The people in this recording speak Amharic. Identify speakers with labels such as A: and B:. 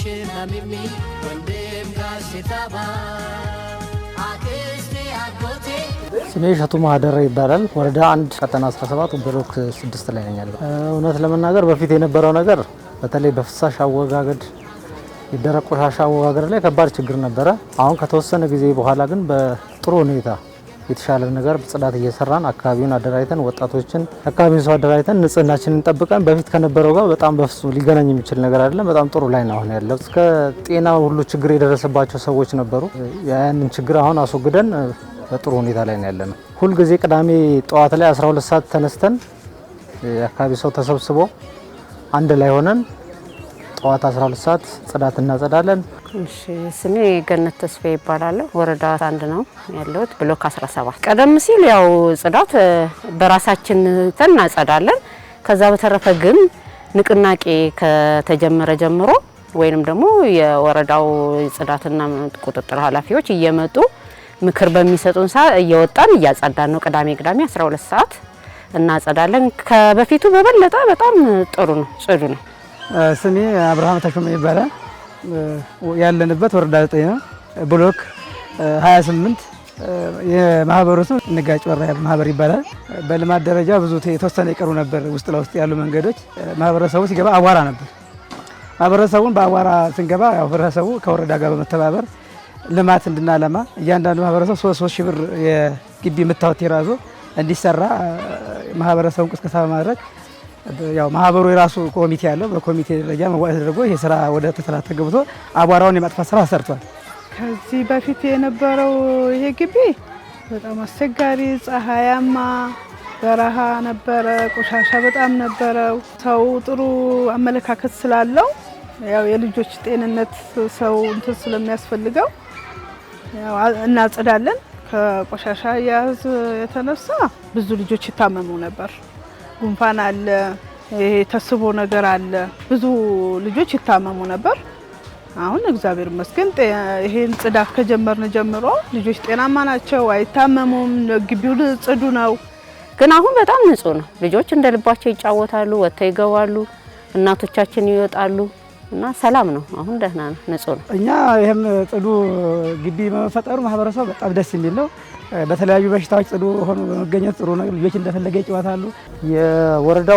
A: ሙሽራ ሚሚ፣ ወንድም ጋሼ ታባ፣ አክስቴ አጎቴ።
B: ስሜ እሸቱ ማህደረ ይባላል። ወረዳ 1 ቀጠና 17 ብሎክ 6 ላይ ነኝ ያለው። እውነት ለመናገር በፊት የነበረው ነገር በተለይ በፍሳሽ አወጋገድ፣ የደረቅ ቆሻሻ አወጋገድ ላይ ከባድ ችግር ነበረ። አሁን ከተወሰነ ጊዜ በኋላ ግን በጥሩ ሁኔታ የተሻለ ነገር ጽዳት እየሰራን፣ አካባቢውን አደራጅተን፣ ወጣቶችን፣ አካባቢውን ሰው አደራጅተን፣ ንጽህናችንን ጠብቀን በፊት ከነበረው ጋር በጣም በፍጹም ሊገናኝ የሚችል ነገር አይደለም። በጣም ጥሩ ላይ ነው አሁን ያለው። እስከ ጤና ሁሉ ችግር የደረሰባቸው ሰዎች ነበሩ። ያንን ችግር አሁን አስወግደን በጥሩ ሁኔታ ላይ ነው ያለነው። ሁልጊዜ ቅዳሜ ጠዋት ላይ 12 ሰዓት ተነስተን የአካባቢ ሰው ተሰብስቦ አንድ ላይ ሆነን ጠዋት 12 ሰዓት ጽዳት እናጸዳለን።
C: እሺ፣ ስሜ ገነት ተስፋ ይባላል። ወረዳ 1 ነው ያለሁት፣ ብሎክ 17። ቀደም ሲል ያው ጽዳት በራሳችን እናጸዳለን። ከዛ በተረፈ ግን ንቅናቄ ከተጀመረ ጀምሮ ወይንም ደግሞ የወረዳው ጽዳትና ቁጥጥር ኃላፊዎች እየመጡ ምክር በሚሰጡን ሰዓት እየወጣን እያጸዳን ነው። ቅዳሜ ቅዳሜ 12 ሰዓት እናጸዳለን። ከበፊቱ በበለጠ በጣም ጥሩ ነው፣ ጽዱ ነው።
D: ስሜ አብርሃም ተሾመ ይባላል። ያለንበት ወረዳ 9 ነው፣ ብሎክ 28። የማህበሩ ስም እንጋጭ ወራ ማህበር ይባላል። በልማት ደረጃ ብዙ የተወሰነ የቀሩ ነበር። ውስጥ ለውስጥ ያሉ መንገዶች ማህበረሰቡ ሲገባ አቧራ ነበር። ማህበረሰቡን በአቧራ ስንገባ ያው ህብረተሰቡ ከወረዳ ጋር በመተባበር ልማት እንድናለማ እያንዳንዱ ማህበረሰብ 3 3 ሺህ ብር የግቢ የምታወት የራሱ እንዲሰራ ማህበረሰቡን ቅስቀሳ በማድረግ፣ ያው ማህበሩ የራሱ ኮሚቴ አለው። በኮሚቴ ደረጃ መዋቅር ተደርጎ ይሄ ስራ ወደ ተስራ ተገብቶ አቧራውን የማጥፋት ስራ ሰርቷል።
E: ከዚህ በፊት የነበረው ይሄ ግቢ በጣም አስቸጋሪ፣ ፀሐያማ፣ በረሃ ነበረ። ቆሻሻ በጣም ነበረው። ሰው ጥሩ አመለካከት ስላለው፣ ያው የልጆች ጤንነት ሰው እንትን ስለሚያስፈልገው ያው እናጸዳለን። ከቆሻሻ አያያዝ የተነሳ ብዙ ልጆች ይታመሙ ነበር። ጉንፋን አለ፣ ይሄ ተስቦ ነገር አለ። ብዙ ልጆች ይታመሙ ነበር። አሁን እግዚአብሔር ይመስገን ይሄን ጽዳት ከጀመርን ጀምሮ ልጆች ጤናማ ናቸው፣ አይታመሙም። ግቢው ጽዱ ነው።
C: ግን አሁን በጣም ንጹህ ነው። ልጆች እንደ ልባቸው ይጫወታሉ፣ ወጥተው ይገባሉ፣ እናቶቻችን ይወጣሉ እና ሰላም ነው። አሁን ደህና ነው፣ ንጹህ ነው።
D: እኛ ይህም ጽዱ ግቢ በመፈጠሩ ማህበረሰቡ በጣም ደስ የሚል ነው። በተለያዩ በሽታዎች ጽዱ ሆኖ በመገኘት ጥሩ ነው። ልጆች እንደፈለገ ይጫወታሉ።
B: የወረዳው